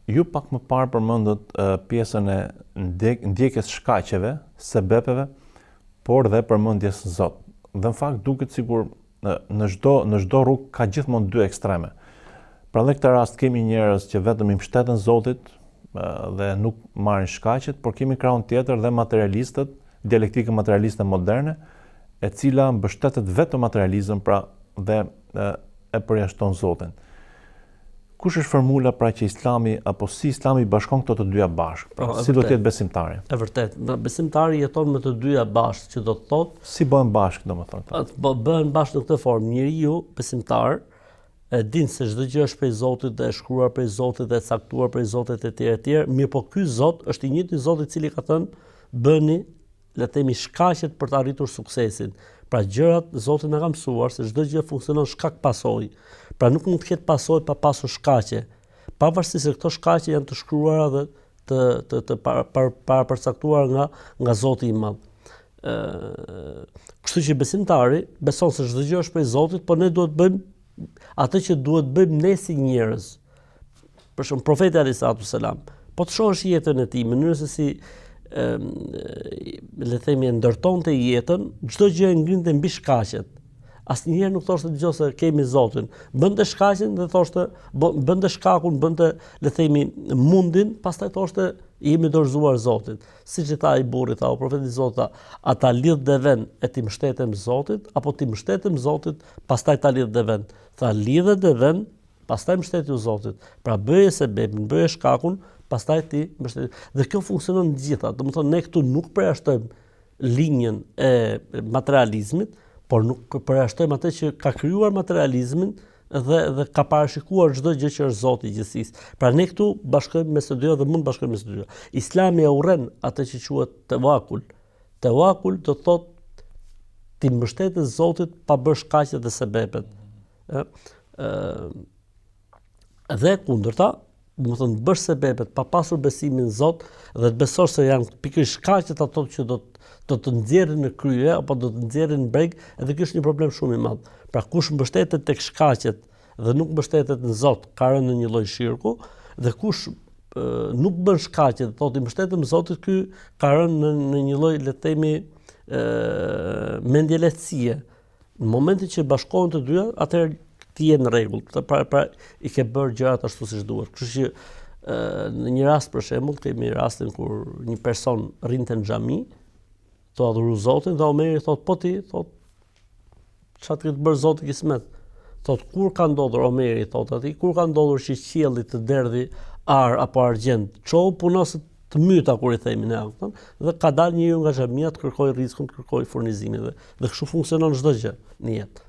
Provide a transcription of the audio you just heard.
Ju pak më parë përmendët pjesën e ndjekjes shkaqeve, sebepeve, por dhe përmendjes në Zot. Dhe në fakt duket sikur në çdo në çdo rrugë ka gjithmonë dy ekstreme. Pra në këtë rast kemi njerëz që vetëm i mbështeten Zotit dhe nuk marrin shkaqet, por kemi krahun tjetër dhe materialistët, dialektikën materialiste moderne, e cila mbështetet vetëm materializëm, pra dhe e përjashton Zotin. Kush është formula pra që Islami apo si Islami bashkon këto të dyja bashkë? Pra, po, si do të jetë besimtari? E vërtet, pra, besimtari jeton me të dyja bashkë, që do të thotë si bëhen bashkë, domethënë këto? Po bëhen bashkë në këtë formë. Njeriu besimtar e din se çdo gjë është prej Zotit dhe e shkruar prej Zotit dhe e caktuar prej Zotit etj etj, mirëpo ky Zot është i njëjti Zot i cili ka thënë bëni le të themi shkaqet për të arritur suksesin. Pra gjërat Zoti na ka mësuar se çdo gjë funksionon shkak pasojë. Pra nuk mund të ketë pasojë pa pasur shkaqe. Pavarësisht se këto shkaqe janë të shkruara dhe të të të para para parapërcaktuara nga nga Zoti i Madh. Ë, kështu që besimtari beson se çdo gjë është prej Zotit, por ne duhet të bëjmë atë që duhet të bëjmë ne si njerëz. Për shembull, profeti alayhi salatu selam, po të shohësh jetën e tij, mënyrën se si ë le të themi e ndërtonte jetën, çdo gjë e ngrinte mbi shkaqet. Asnjëherë nuk thoshte dëgjo se kemi Zotin. Bënte shkaqin dhe thoshte bënte shkakun, bënte le të themi mundin, pastaj thoshte i jemi dorëzuar Zotit. Siç i tha ai burri, tha o profeti i Zotit, tha, a ta lidh deven e t'i mbështetem Zotit, apo t'i mbështetem Zotit, pastaj ta lidh deven. Tha lidhe deven, Pastaj mbështetju Zotit. Pra bëje sebepin, bëje shkakun, pastaj ti mbështetju. Dhe kjo funksionon në të gjitha. Domethënë ne këtu nuk përjashtojmë linjën e materializmit, por nuk përjashtojmë atë që ka krijuar materializmin dhe dhe ka parashikuar çdo gjë që është Zoti i gjithësisë. Pra ne këtu bashkojmë mes të dyja dhe mund të bashkojmë mes të dyja. Islami e urren atë që quhet tevakul. Tevakul do të thotë t'i mbështetesh Zotit pa bërë shkaqet dhe sebepet. Ë dhe e kundërta, domethënë të bësh sebepet pa pasur besimin në Zot dhe të besosh se janë pikërisht shkaqet ato që do të do të nxjerrin në krye apo do të nxjerrin në breg, edhe ky është një problem shumë i madh. Pra kush mbështetet tek shkaqet dhe nuk mbështetet në Zot, ka rënë në një lloj shirku dhe kush nuk bën shkaqet, thotë i mbështetem Zotit, ky ka rënë në, në një lloj le të themi ë mendjelehtësie. Në momentin që bashkohen të dyja, atëherë ti je në rregull, pra, pra i ke bërë gjërat ashtu siç duhet. Kështu që ë në një rast për shembull, kemi rastin kur një person rrinte në xhami, tu adhuru Zotin dhe Omeri thot po ti, thot ça të ketë bërë Zoti kismet. Thot kur ka ndodhur Omeri thot atij, kur ka ndodhur që qielli të derdhi ar apo argjend, çohu puno se të myta kur i themi ne, kupton? Dhe ka dalë njeriu nga xhamia të kërkojë rrizkun, të kërkojë furnizimin dhe dhe kështu funksionon çdo gjë në jetë.